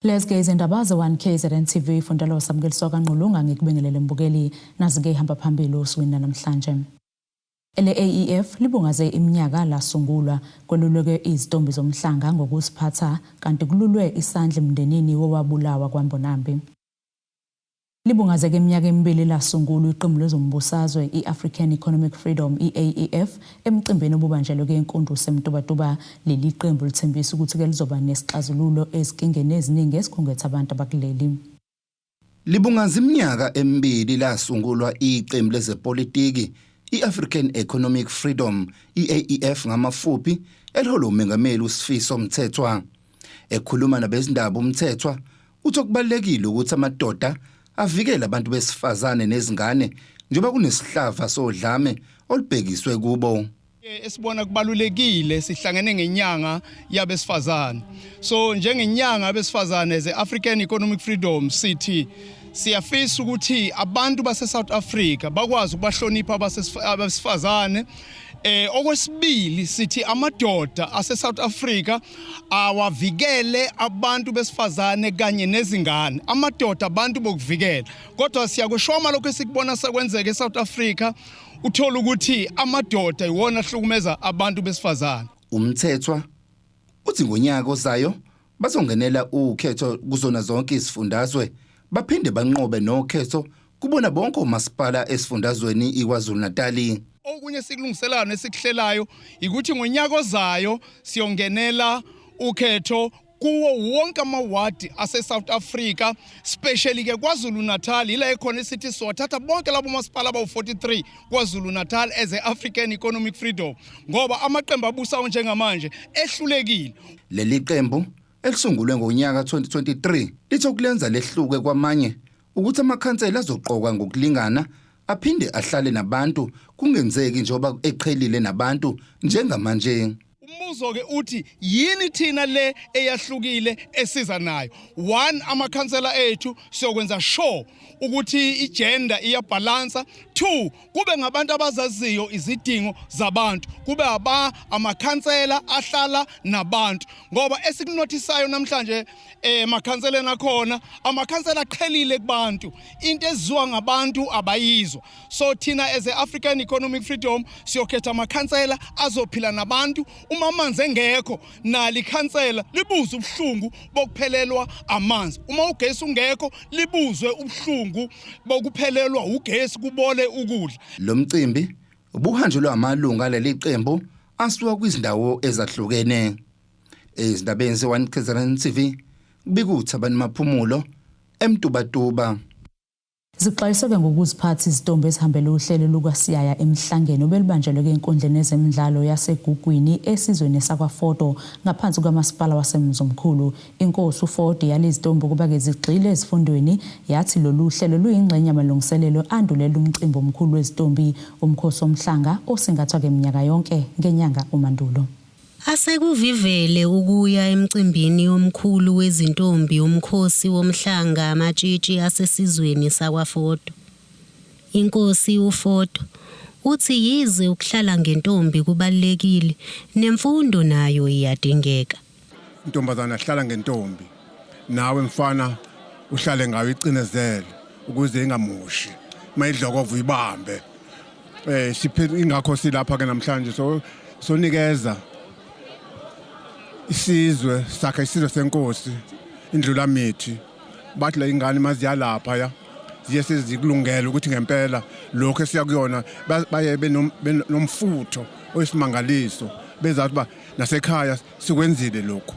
Lezi-ke izindaba ze-1 KZN TV fundalo samukeliswa kaNgqulunga ngikubingelele mbukeli nazi-ke ihamba phambili osukwini namhlanje. Ele-AEF libungaze iminyaka lasungulwa kwelulekwe izitombi zomhlanga ngokuziphatha kanti kululwe isandla emndenini wowabulawa kwaMbonambi. Libungazeke iminyaka emibili lasungulwa iqembu lezombusazwe i-African Economic Freedom, i-AEF, emcimbini obubanjelwe ke-Nkundusi eMtubatuba. Leli qembu lithembisa ukuthi-ke lizoba nesixazululo ezinkingeni eziningi ezikhungethe abantu abakuleli. Libungaza iminyaka emibili lasungulwa iqembu lezepolitiki i-African Economic Freedom, i-AEF ngamafuphi, eliholwa uMengameli uSifiso Mthethwa. Ekhuluma nabezindaba uMthethwa uthi okubalulekile ukuthi amadoda avikele abantu besifazane nezingane njengoba kunesihlava sodlame olubhekiswe kubo. Esibona kubalulekile sihlangene ngenyanga yabesifazane. So njengenyanga yabesifazane ze African Economic Freedom sithi siyafisa ukuthi abantu base South Africa bakwazi ukubahlonipha abesifazane. Okwesibili sithi amadoda ase South Africa awavikele abantu besifazane kanye nezingane. Amadoda abantu bokuvikela. Kodwa siyakushoma lokho esikubona sekwenzeka eSouth Africa, uthola ukuthi amadoda iwona ahlukumeza abantu besifazane. UMthethwa uthi ngonyaka ozayo bazongenela ukhetho kuzona zonke izifundazwe baphinde banqobe nokhetho kubona bonke omasipala esifundazweni iKwaZulu-Natali. Okunye esikulungiselayo nesikuhlelayo ukuthi ngonyaka ozayo siyongenela ukhetho kuwo wonke amawadi ase-South Africa, especially ke KwaZulu Natal. Yila ekhona esithi siwathatha bonke labo masipala abawu-43 KwaZulu Natal as a-African Economic Freedom, ngoba amaqembu abusayo njengamanje ehlulekile. Leli qembu elisungulwe ngonyaka 2023 lithi okulenza lehluke kwamanye ukuthi amakhansela azoqokwa ngokulingana aphinde ahlale nabantu kungenzeki njengoba eqhelile nabantu njengamanje. Umbuzo ke uthi yini thina le eyahlukile esiza nayo? One, amakhansela ethu siyokwenza sure ukuthi igender iyabhalansa. Two, kube ngabantu abazaziyo izidingo zabantu, kube aba amakhansela ahlala nabantu, ngoba esikunothisayo namhlanje emakhanseleni akhona amakhansela aqhelile kubantu, into eziwa ngabantu abayizwa. So thina as a African Economic Freedom siyokhetha amakhansela azophila nabantu. Uma amanzi engekho, nali ikhansela libuze ubuhlungu bokuphelelwa amanzi. Uma ugesi ungekho, libuzwe ubuhlungu bokuphelelwa ugesi kubole ukudla. Lo mcimbi ubuhanjelwe amalungu aleli qembu asuka kwizindawo ezahlukene. Ezindabeni ze-1 KZN TV kubika uThabani Maphumulo eMtubatuba. Zixwayiswe-ke ngokuziphatha izitombi ezihambele uhlelo lukaSiyaya emhlangeni obelubanjelwe-ke enkundleni yezemidlalo yaseGugwini esizweni sakwaFodo ngaphansi kukamasipala waseMzumkhulu. Inkosi uFord yale izitombi ukuba-ke zigxile ezifundweni, yathi lolu hlelo luyingxenye yamalungiselelo andulela umcimbi omkhulu wezitombi, uMkhosi woMhlanga, osingathwa-ke minyaka yonke ngenyanga uMandulo. Asekuvivele ukuya emcimbini omkhulu wezintombi uMkhosi woMhlanga amatshitshi asesizweni sakwaFodo. Inkosi uFodo uthi yize ukuhlala ngentombi kubalulekile, nemfundo nayo iyadingeka. Ntombazana hlala ngentombi, nawe mfana uhlale ngayo icinezele ukuze ingamoshi. Mayidlokova uyibambe. Siphe ingakho silapha ke namhlanje so sonikeza isizwe sakhe, isizwe senkosi indlulamithi. Bathi la ingane maziyalapha ya ziye sezikulungela ukuthi ngempela lokho esiya kuyona baye benomfutho oyisimangaliso, bezathi uba nasekhaya sikwenzile lokhu.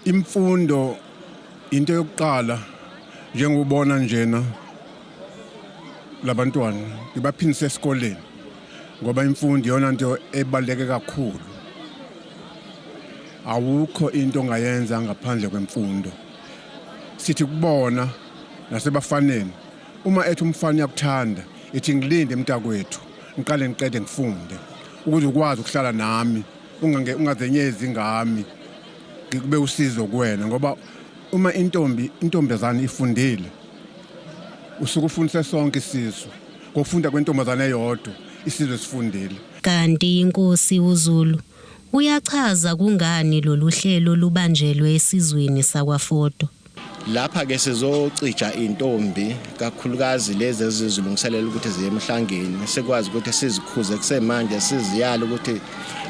Imfundo into yokuqala, njengobona njena labantwana ngibaphindise esikoleni ngoba imfundo iyona nto ebaluleke kakhulu. Awukho into ongayenza ngaphandle kwemfundo. Sithi kubona nasebafaneni, uma ethi umfana uyakuthanda, ithi ngilinde mntakwethu ngiqale ngiqede ngifunde ukuze ukwazi ukuhlala nami, ungazenyezi ngami, ngikube usizo kuwena, ngoba uma intombi intombazane ifundile usuke ufundise sonke isizwe. Ngokufunda kwentombazane eyodwa, isizwe sifundile. Kanti inkosi uZulu uyachaza kungani lolu hlelo lubanjelwe esizweni sakwaFodo. Lapha ke sizocija intombi kakhulukazi lezi ezizilungiselela ukuthi ziye emhlangeni, sikwazi ukuthi sizikhuze kusemanje, siziyale ukuthi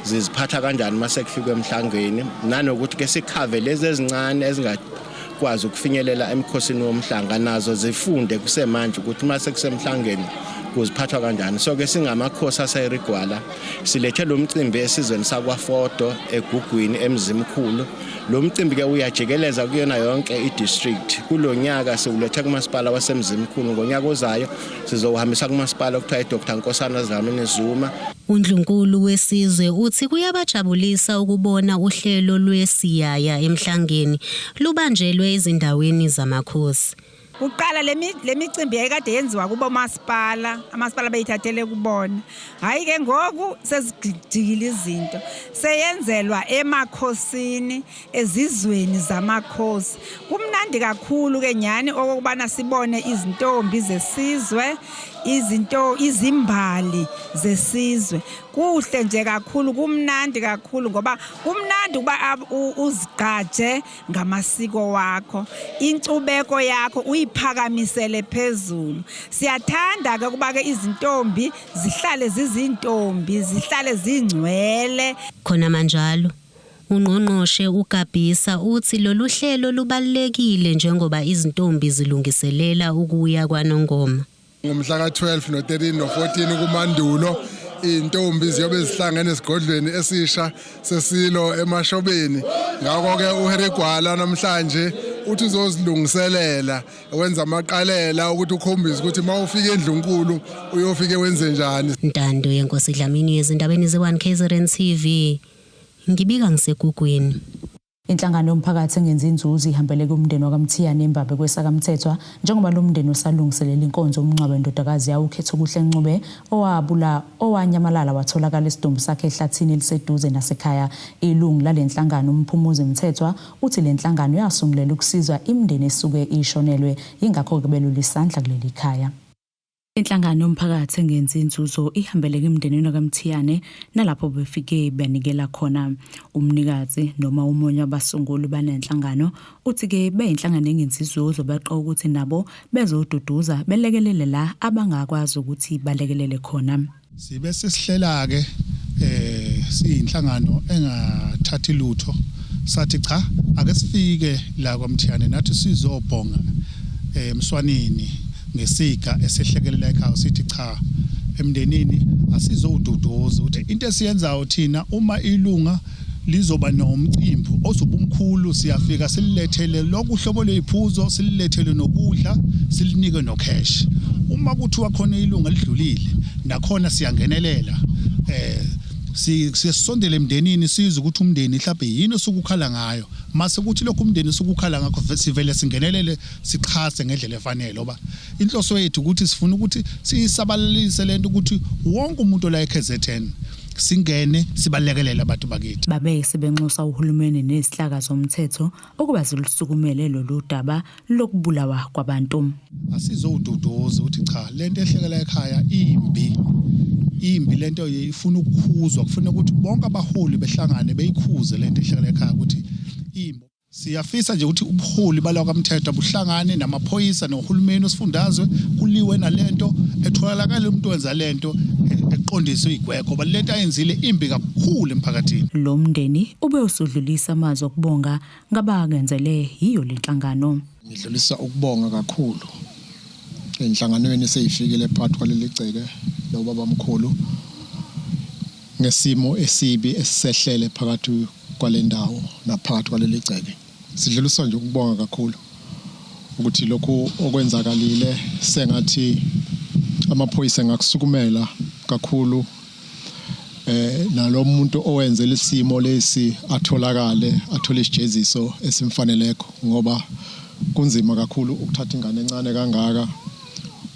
ziziphatha kanjani mase kufikwe emhlangeni, nanokuthi ke sikhave lezi ezincane ezingakwazi ukufinyelela emkhosini womhlanga, nazo zifunde kusemanje ukuthi mase kusemhlangeni kuziphathwa kanjani. So ke singamakhosi aseRigwala silethe lo mcimbi esizweni sakwaFodo eGugwini eMzimkhulu. Lo mcimbi ke uyajikeleza kuyona yonke i-district. Kulo nyaka siwulethe kumasipala waseMzimkhulu, ngonyaka ozayo sizowuhambisa kumasipala okuthiwa iDr Nkosana Dlamini Zuma. UNdlunkulu wesizwe uthi kuyabajabulisa ukubona uhlelo lweSiyaya Emhlangeni lubanjelwe ezindaweni zamakhosi. Kuqala le micimbi yayikade yenziwa kubo masipala, amasipala beyithathele kubona. Hayi ke ngoku sezijikile izinto, seyenzelwa emakhosini, ezizweni zamakhosi. Kumnandi kakhulu ke nyhani okokubana sibone izintombi zesizwe, izinto izimbali zesizwe. Kuhle nje kakhulu, kumnandi kakhulu ngoba kumnandi ukuba uzigqaje ngamasiko wakho, inkcubeko yakho uyiphakamisele phezulu. Siyathanda ke ukuba ke izintombi zihlale zizintombi, zihlale zingcwele. Khona manjalo, uNgqongqoshe uGabisa uthi lolu hlelo lubalulekile njengoba izintombi zilungiselela ukuya kwaNongoma. Ngomhla ka-12 no-13 no-14 kuMandulo iy'ntombi ziyobe zihlangene esigodlweni esisha sesilo eMashobeni. Ngakho-ke uHarry Gwala namhlanje uthi uzozilungiselela wenza amaqalela ukuthi ukhombise ukuthi uma ufika endlunkulu uyofike wenze njani. Ntando yeNkosi Dlamini ezindabeni ze-1 KZN TV ngibika ngisegugwini. Inhlangano yomphakathi engenzi inzuzo ihambele kumndeni wakaMthiyane eMbabe kwesakaMthethwa njengoba lo mndeni usalungiselela inkonzo yomngcwabo wendodakazi yawo uKhethokuhle Ncube owabula owanyamalala watholakala isidumbu sakhe ehlathini eliseduze nasekhaya. Ilungu lale nhlangano uMphumuzi Mthethwa uthi le nhlangano yasungulelwa ukusiza imindeni esuke ishonelwe yingakho-ke belula isandla kuleli khaya. Inhlangano yomphakathi engenzi inzuzo ihambele emndenini wakaMthiyane nalapho befike benikela khona. Umnikazi noma umunye wabasunguli banenhlangano uthi-ke beyinhlangano engenzi inzuzo baqoka ukuthi nabo bezoduduza belekelele la abangakwazi ukuthi balekelele khona. Sibe sesihlela-ke eh siyinhlangano engathathi lutho sathi cha ake sifike la kwaMthiyane nathi sizobhonga emswanini ngesiga esehlekelela ekhaya sithi cha emndenini asizowududuza ukuthi into esiyenzayo thina uma ilunga lizoba nomcimbi ozoba umkhulu siyafika sililethele lokhu uhlobo lweziphuzo sililethele nokudla silinike nocash uma kuthiwa khona ilunga lidlulile nakhona siyangenelela eh sisondele emndenini sizwe ukuthi umndeni mhlawumbe yini osukukhala ngayo mase kuthi lokhu umndeni usukukhala ngakho sivele singenelele sixhase ngendlela efanele ngoba inhloso yethu ukuthi sifuna ukuthi siyisabalalise lento ukuthi wonke umuntu la eKZN singene sibalekelele abantu bakithi. Babe sebenxusa uhulumeni nezihlaka zomthetho ukuba zilusukumele lolu daba lokubulawa kwabantu. Asizowududuza ukuthi cha lento ehlekela ekhaya imbi imbi lento ifuna ukukhuzwa kufuna ukuthi bonke abaholi behlangane beyikhuze lento ehlekela ekhaya ukuthi imbi. Siyafisa nje ukuthi ubuholi balwakamthetho buhlangane namaphoyisa nohulumeni wesifundazwe kuliwe nalento etholakala umuntu wenza lento eqondiswe igwegwe ngoba lento ayenzile imbi kakhulu emphakathini. Lo mndeni ube usudlulisa amazwi okubonga ngabakenzele yiyo le nhlangano. Ngidlulisa ukubonga kakhulu enhlanganweni eseyifikile phakathi kwaleli gceke lobabamkhulu ngesimo esibi esisehlele phakathi kwale ndawo naphakathi kwaleli gceke. Sidlulisa nje ukubonga kakhulu ukuthi lokhu okwenzakalile sengathi amaphoyisa engakusukumela kakhulu eh nalomuntu owenze lesimo lesi atholakale athole isijeziso esimfanelekho ngoba kunzima kakhulu ukuthatha ingane encane kangaka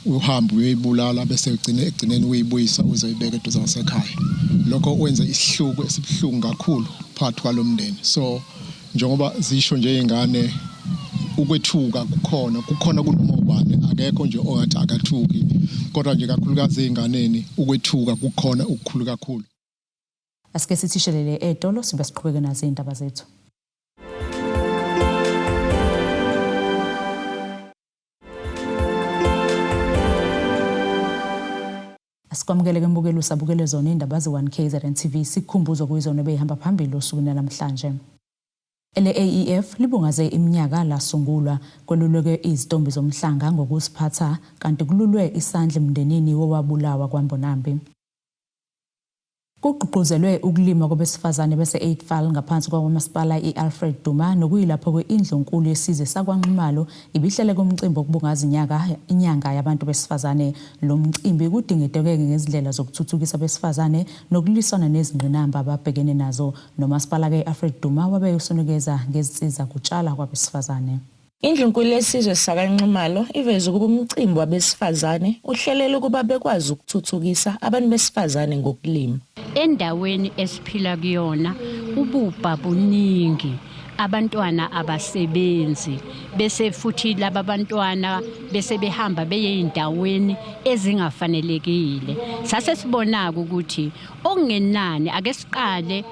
uhambe uyoyibulala bese ugcine ekugcineni uyibuyisa uzoyibeka eduze kwasekhaya. Lokho wenze isihluku esibuhlungu kakhulu phakathi kwalo mndeni. So njengoba zisho nje iy'ngane ukwethuka kukhona kukhona kunoma ubani akekho nje ongathi akathuki kodwa nje kakhulukazi ey'nganeni ukwethuka kukhona okukhulu kakhulu. Asike sithishelele etolo sibe siqhubeke nazo iy'ndaba zethu. Asikwamukele ke mbukeli usabukele zona indaba ze-1 KZN TV sikukhumbuzo kuyizona ebeyihamba phambili osukwini namhlanje. Ele-AEF libungaze iminyaka lasungulwa kweluleke izitombi zomhlanga ngokuziphatha kanti kululwe isandla emndenini wowabulawa kwaMbonambi. Kugqugquzelwe ukulima kwabesifazane base-Uitval ngaphansi kwakwamasipala i-Alfred Duma nokuyilapho-ke indlunkulu yesizwe sakwaNxumalo ibihlele kumcimbi wokubungaza inyaka inyanga yabantu besifazane. Lo mcimbi kudingideke ngezindlela zokuthuthukisa abesifazane nokulwisana nezingqinamba ababhekene nazo. Nomasipala-ke i-Alfred Duma wabe usunikeza ngezinsiza kutshala kwabesifazane. Indlunkulu yesizwe sakaNxumalo iveze ukuba umcimbi wabesifazane uhlelele ukuba bekwazi ukuthuthukisa abantu besifazane ngokulima. Endaweni esiphila kuyona ububha buningi abantwana abasebenzi bese futhi laba bantwana bese behamba beye ey'ndaweni ezingafanelekile sase sibona-ke ukuthi okungenani ake siqale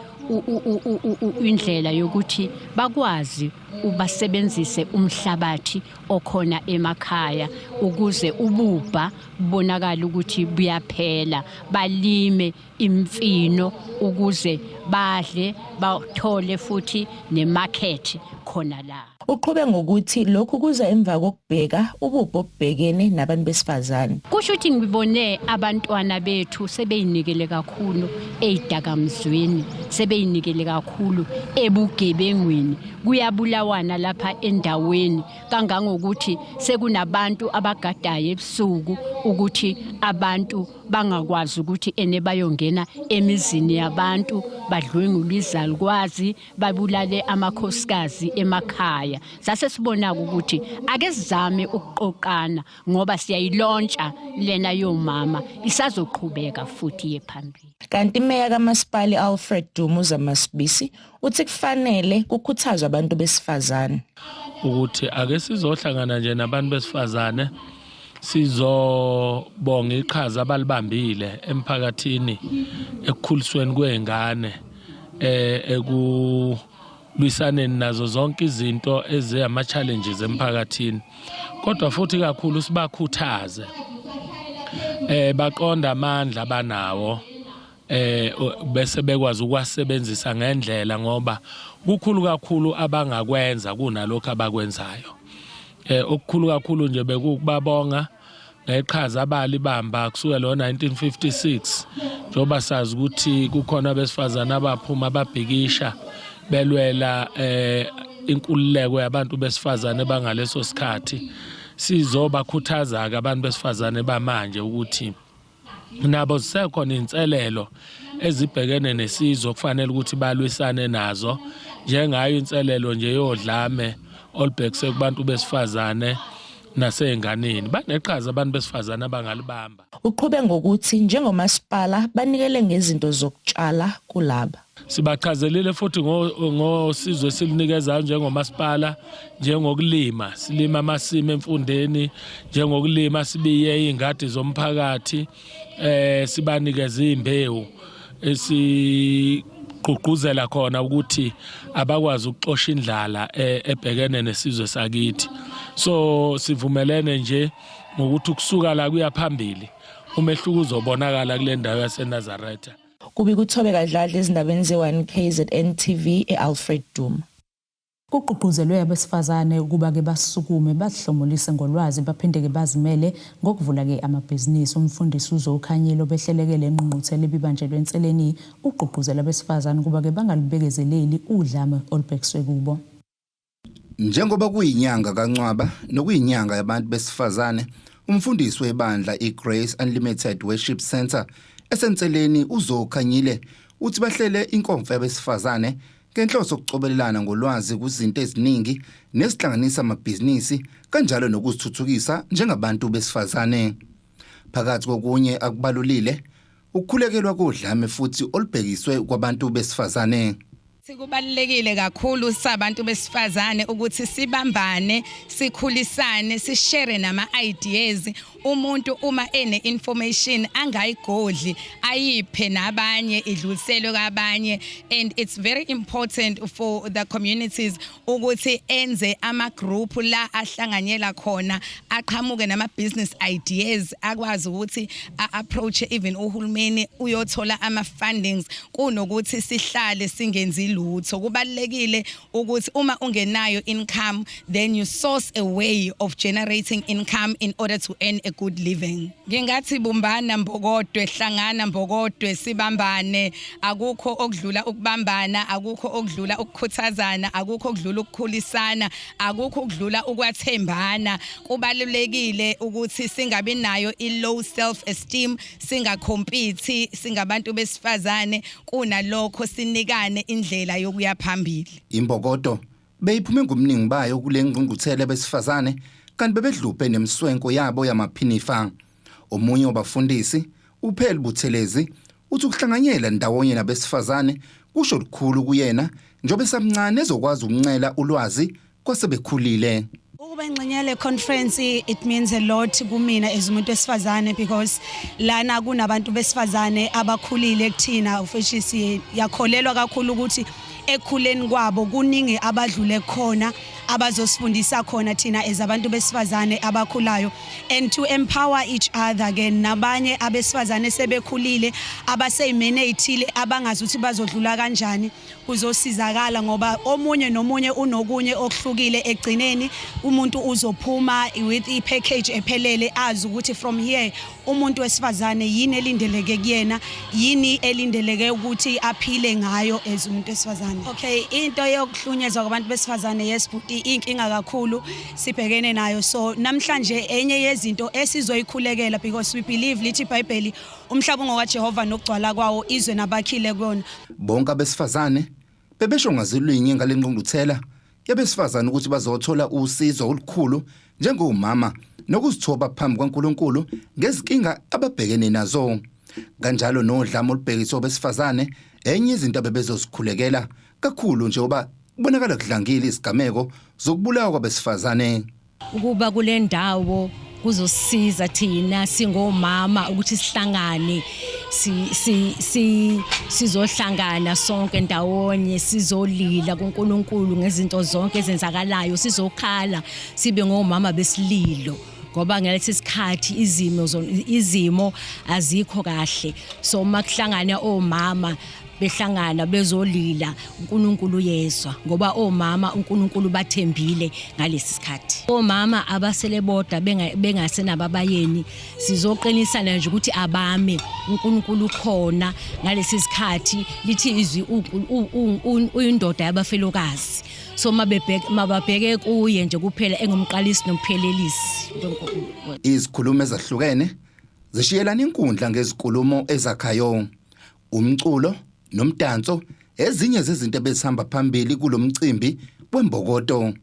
indlela yokuthi bakwazi ubasebenzise umhlabathi okhona emakhaya ukuze ububha bubonakale ukuthi buyaphela balime imfino ukuze badle bathole futhi nemarket khona la. Uqhube ngokuthi lokhu kuza emva kokubheka ububha obubhekene nabantu besifazane. Kusho ukuthi ngibone abantwana bethu sebeyinikele kakhulu ezidakamizweni, sebeyinikele kakhulu ebugebengwini. Kuyabulawana lapha endaweni kangangokuthi sekunabantu abagadayo ebusuku ukuthi abantu bangakwazi ukuthi ene bayongena emizini yabantu badlwengule izalukwazi babulale amakhosikazi emakhaya. Sase sibona ukuthi ake sizame ukuqoqana ngoba siyayilontsha lena yomama isazoqhubeka futhi iye phambili. Kanti imeya kamasipala i-Alfred Dumuza Masibisi uthi kufanele kukhuthazwe abantu besifazane. Ukuthi ake sizohlangana nje nabantu besifazane sizobonga iqhaza abalibambile emphakathini ekukhulisweni kwezingane eh ekulwisaneni nazo zonke izinto eziyama challenges emphakathini kodwa futhi kakhulu sibakhuthaze eh baqonda amandla abanawo eh bese bekwazi ukwasebenzisa ngendlela ngoba kukhulu kakhulu abangakwenza kunalokho abakwenzayo eh okukhulu kakhulu nje bekukubabonga ngeqhaza abalibamba kusukela ngo-1956 njengoba sazi ukuthi kukhona abesifazane abaphuma babhikisha belwela eh inkululeko yabantu besifazane bangaleso sikhathi sizobakhuthaza-ke abantu besifazane bamanje ukuthi nabo zisekhona inselelo ezibhekene nesizwe kufanele ukuthi balwisane nazo njengayo inselelo nje yodlame olubhekise kubantu besifazane nasey'nganeni baneqhaza abantu besifazane abangalibamba. Uqhube ngokuthi njengomasipala banikele ngezinto zokutshala kulaba. Sibachazelile futhi ngosizo esilunikezayo njengomasipala njengokulima silima amasimu emfundeni njengokulima sibiye izingadi zomphakathi eh sibanikeze imbewu esigqugquzela khona ukuthi abakwazi ukuxosha indlala eh, ebhekene nesizwe sakithi so sivumelene nje ngokuthi ukusuka la kuya phambili umehluko uzobonakala kule ndawo yaseNazaretha Kubi kuThobeka Dladla ezindabeni ze-1 KZN TV e-Alfred Duma. Kugqugquzelwe abesifazane ukuba-ke basukume bazihlomulise ngolwazi baphinde-ke bazimele ngokuvula-ke amabhizinisi. Umfundisi uZoe Khanyile obehleleke le ngqungquthela ebibanjelwe eNseleni ugqugquzele abesifazane ukuba-ke bangalubekezeleli udlame olubhekiswe kubo. Njengoba kuyinyanga kaNcwaba nokuyinyanga yabantu besifazane, umfundisi webandla iGrace Unlimited Worship Centre eseNseleni uZoe Khanyile uthi bahlele inkomfa yabesifazane ngenhloso yokucobelelana ngolwazi kuzinto eziningi nezihlanganisa amabhizinisi kanjalo nokuzithuthukisa njengabantu besifazane. Phakathi kokunye akubalulile ukukhulekelwa kodlame futhi olubhekiswe kwabantu besifazane. Kubalulekile kakhulu sabantu besifazane ukuthi sibambane, sikhulisane, sishare nama ideas Umuntu uma ene information angayigodli, ayiphe nabanye, idluliselwe kwabanye. And it's very important for the communities ukuthi enze ama group la ahlanganyela khona, aqhamuke nama business ideas, akwazi ukuthi approach even uhulumeni uyothola ama fundings, kunokuthi sihlale singenzi lutho. Kubalekile ukuthi uma ungenayo income, then you source a way of generating income in order to earn a good living. Ngingathi bumbana mbokodwe, hlangana mbokodwe, sibambane. Akukho okudlula ukubambana, akukho okudlula ukukhuthazana, akukho okudlula ukukhulisana, akukho okudlula ukwathembana. Kubalulekile ukuthi singabi nayo i-low self esteem, singacompete singabantu besifazane, kunalokho sinikane indlela yokuya phambili. Imbokodo beyiphume ngomningi bayo kule ngqungquthela besifazane, kanti bebedlubhe nemswenko yabo yamaphinifa. Omunye wabafundisi, uPhel Buthelezi, uthi ukuhlanganyela ndawonye nabesifazane kusho lukhulu kuyena njengoba esamncane ezokwazi ukuncela ulwazi kwasebekhulile. Ukuba ingxenye le conference, it means a lot kumina as umuntu wesifazane, because lana kunabantu besifazane abakhulile kuthina, which yakholelwa kakhulu ukuthi ekukhuleni kwabo kuningi abadlule khona abazosifundisa khona thina as abantu besifazane abakhulayo, and to empower each other ke nabanye abesifazane sebekhulile abaseyimene ezithile abangazi ukuthi bazodlula kanjani, kuzosizakala ngoba omunye nomunye unokunye okuhlukile. Egcineni umuntu uzophuma with i-package ephelele, azi ukuthi from here umuntu wesifazane yini elindeleke kuyena, yini elindeleke ukuthi aphile ngayo as umuntu wesifazane. Okay, into yokuhlunyezwa kwabantu besifazane, yes bhuti, inkinga kakhulu sibhekene nayo. So namhlanje enye yezinto esizoyikhulekela, because we believe lithi iBhayibheli, umhlaba ungokaJehova nokugcwala kwawo, izwe nabakhile kuyona. Bonke abesifazane bebesho ngazwi linye ngale ngqungquthela yabesifazane ukuthi bazothola usizo olukhulu njengomama nokuzithoba phambi kwaNkuluNkulu ngezinkinga ababhekene nazo, kanjalo nodlame olubhekiswe abesifazane, enye izinto abebezozikhulekela kakhulu njengoba kubonakala kudlangile izigameko zokubulawa kwabesifazane. Ukuba kule ndawo kuzosisiza thina singomama ukuthi sihlangane, si si si sizohlangana sonke ndawonye, sizolila kuNkulunkulu ngezinto zonke ezenzakalayo, sizokhala, sibe ngomama besililo, ngoba ngalesi sikhathi izimo azikho kahle. So uma kuhlangana omama, behlangana bezolila, uNkulunkulu uyezwa, ngoba omama uNkulunkulu bathembile ngalesi sikhathi. Omama abasele bodwa bengasenababayeni, sizoqinisana nje ukuthi abame, uNkulunkulu ukhona ngalesi sikhathi. Lithi izwi uyindoda yabafelokazi, so mabebheke, mababheke kuye nje kuphela engumqalisi nomphelelisi. Izikhulumo ezahlukene zishiyelana inkundla ngezinkulumo ezakhayo, umculo nomdanso, ezinye zezinto ebezihamba phambili kulomcimbi wembokodo.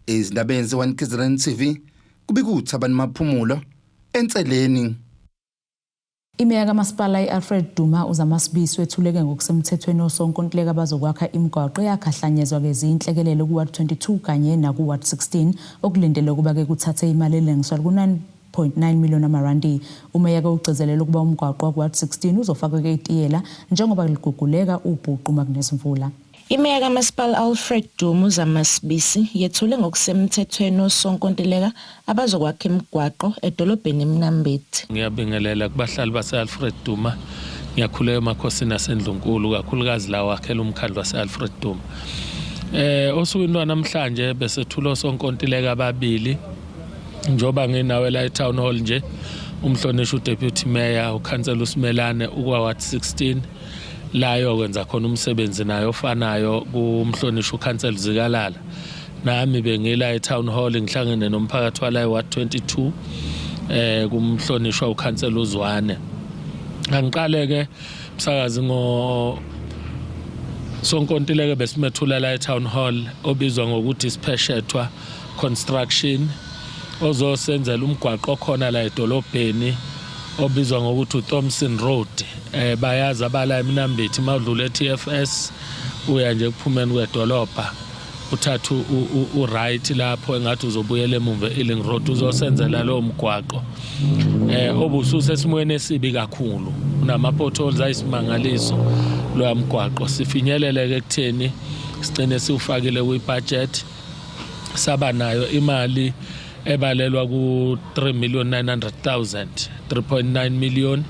Izindabeni ze-1 KZN TV, kubika uThabani Maphumulo eNseleni. Imeya kamasipala i-Alfred Duma uZama Sibisi wethuleke ngokusemthethweni osonkontileka abazokwakha imigwaqo eyakhahlanyezwa kezinhlekelele ku-Ward 22 kanye naku-Ward 16, okulindeleke ukuba-ke kuthathe imali elengiswa ku-9.9 million amarandi. Umeya-ke ugcizelela ukuba umgwaqo waku-Ward 16 uzofakwa-ke itiyela njengoba liguguleka ubhuqu uma kunezimvula. Imeya kaMasipala Alfred Duma uZama Sibisi yethule ngokusemthethweni osonkontileka abazokwakha imigwaqo edolobheni eMnambithi. Ngiyabingelela kubahlali base-Alfred Duma. Ngiyakhuleka emakhosini asendlunkulu, kakhulukazi lawo akhela umkhandlu wase-Alfred Duma. Osukwini lwanamhlanje besethula osonkontileka ababili, njengoba nginawe la e-Town Hall nje, umhlonishwa uDeputy Mayor ukhansela uSimelane ukwa Ward 16 la yokwenza khona umsebenzi naye ofanayo kumhlonishwa ukhansela Zikalala. Nami bengila e-Town Hall ngihlangene nomphakathi wala e-Ward 22 kumhlonishwa ukhansela uZwane. Angiqale ke msakazi ngo sonkontileke besimethula la e-Town Hall obizwa ngokuthi Sipheshethwa Construction, ozosenzela umgwaqo okhona la edolobheni obizwa ngokuthi uThompson Road. Bayazi abala eMnambithi, mawudlula e-TFS uya nje kuphumeni kwedolobha. Uthatha u-right lapho engathi uzobuyela emumva e-Ealing Road uzosenzela lowo mgwaqo eh obususesimweni esibi kakhulu unama potholes ayisimangaliso loya mgwaqo sifinyelele ke kutheni sigcine siwufakile kwi-budget saba nayo imali ebalelwa ku 3 million 900,000 3.9 million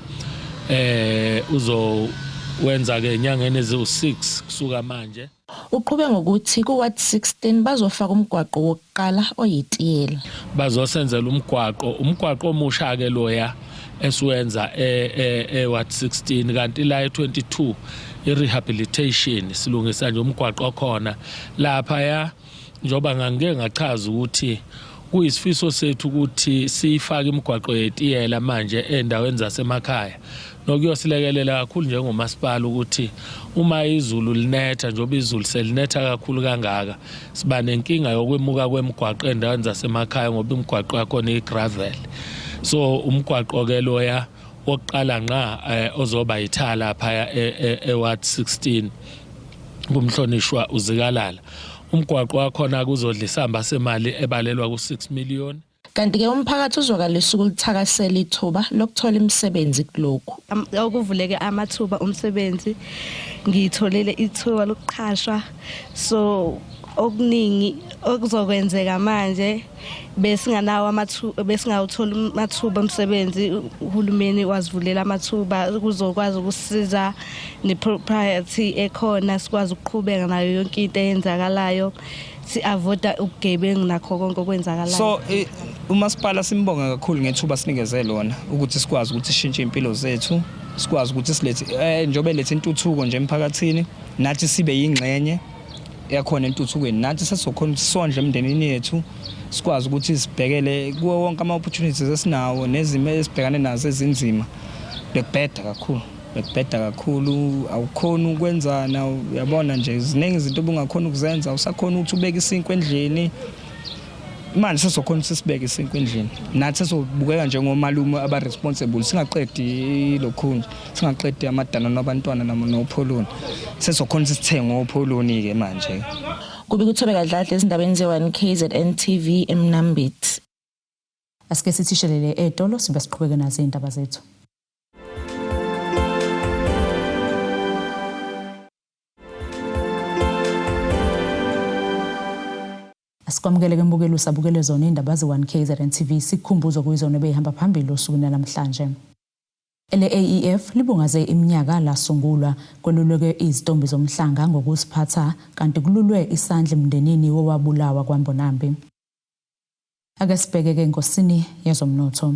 eh uzowenza ke enyangeni eziwu6 kusuka manje. Uqhube ngokuthi ku-Ward 16 bazofaka umgwaqo wokuqala oyitiyela. Bazosenzela umgwaqo, umgwaqo omusha ke loya esiwenza e-Ward 16 kanti la e-22 i-rehabilitation silungisa nje umgwaqo okhona lapha ya njengoba ngangike ngachaza ukuthi kuyisifiso sethu ukuthi siyifake imigwaqo yetiyela manje endaweni zasemakhaya nokuyosilekelela kakhulu njengomasipala ukuthi uma izulu linetha njengoba izulu selinetha kakhulu kangaka siba nenkinga yokwemuka kwemigwaqo endaweni zasemakhaya ngoba imigwaqo yakhona igravel so umgwaqo ke loya wokuqala ngqa eh, ozoba yithala phaya e-ward 16 kumhlonishwa uZikalala umgwaqo wakhona kuzodla isamba semali ebalelwa ku-6 million. Kanti-ke umphakathi uzwakalisa ukulithakasela ithuba lokuthola imisebenzi kulokhu. Okuvuleke amathuba omsebenzi, ngitholile ithuba lokuqhashwa so okuningi okuzokwenzeka manje besinganawo amathuba besingawutholi amathuba omsebenzi uhulumeni wazivulela amathuba kuzokwazi ukusiza ne-propriety ekhona sikwazi ukuqhubeka nayo yonke into eyenzakalayo si-avoida ubugebengu nakho konke okwenzakalayo. So umasipala simbonga kakhulu ngethuba sinikeze lona ukuthi sikwazi ukuthi sishintshe impilo zethu sikwazi ukuthi silethe eh, njengoba elethe intuthuko nje emphakathini nathi sibe yingxenye yakhona entuthukweni nathi sesizokhona ukuthi sondle emndenini yethu sikwazi ukuthi sibhekele kuwo wonke ama-opportunities esinawo nezimo esibhekane nazo ezinzima bekubheda kakhulu bekubheda kakhulu awukhoni ukwenzana uyabona nje ziningi izinto obungakhona ukuzenza usakhona ukuthi ubeke isinkwa endlini manje sesokhona ukuthi sibeke isinkwa endlini nathi sesobukeka njengomalume aba-responsible singaqedi lokhunje singaqedi amadanano abantwana nopholoni sesokhona ukuthi sithenge opholoni-ke manje. Kubi kuThobeka Dladla ezindabeni ze-1 KZN TV eMnambithi. Asike sithishelele etolo sibe siqhubeke nazo izindaba zethu. Asikwamukele ke mbukeli usabukele zona indaba ze-1 KZN TV sikukhumbuzo kuyizona ebeyihamba phambili osukwini namhlanje. Ele-AEF libungaze iminyaka lasungulwa kweluleke izitombi zomhlanga ngokuziphatha kanti kululwe isandla emndenini wowabulawa kwaMbonambi. Ake sibheke ke enkosini yezomnotho.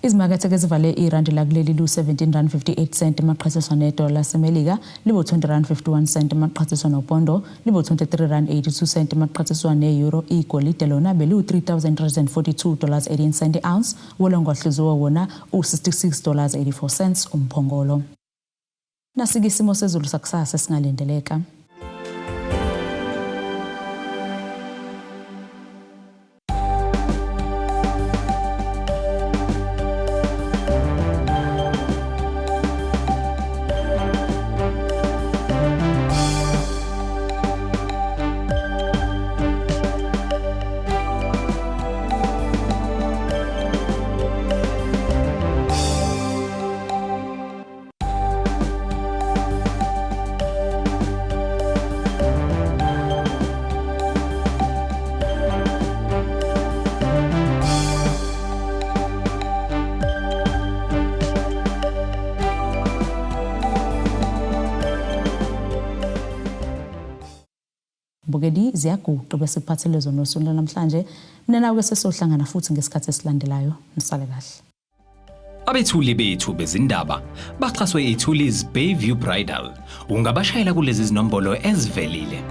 Izimakethe ke zivale irandi lakuleli lu-17 rand 58 cent emaqhathiswa nedola laseMelika libu-20 rand 51 cent emaqhathiswa nopondo libu-23 rand 82 cent emaqhathiswa ne-euro igolide lona beliwu-3342 dollars 18 cent i-ounce wolongwahluziwe wona u-66 dollars 84 cents umphongolo. Nasike isimo sezulu sakusasa esingalindeleka. Bukeli ziyaguqa bese kuphathele zona osuku namhlanje. Mina nawe sesohlangana futhi ngesikhathi esilandelayo. Nisale kahle. Abethuli bethu bezindaba baxhaswe iThuli's Bayview Bridal. Ungabashayela kulezi zinombolo ezivelile.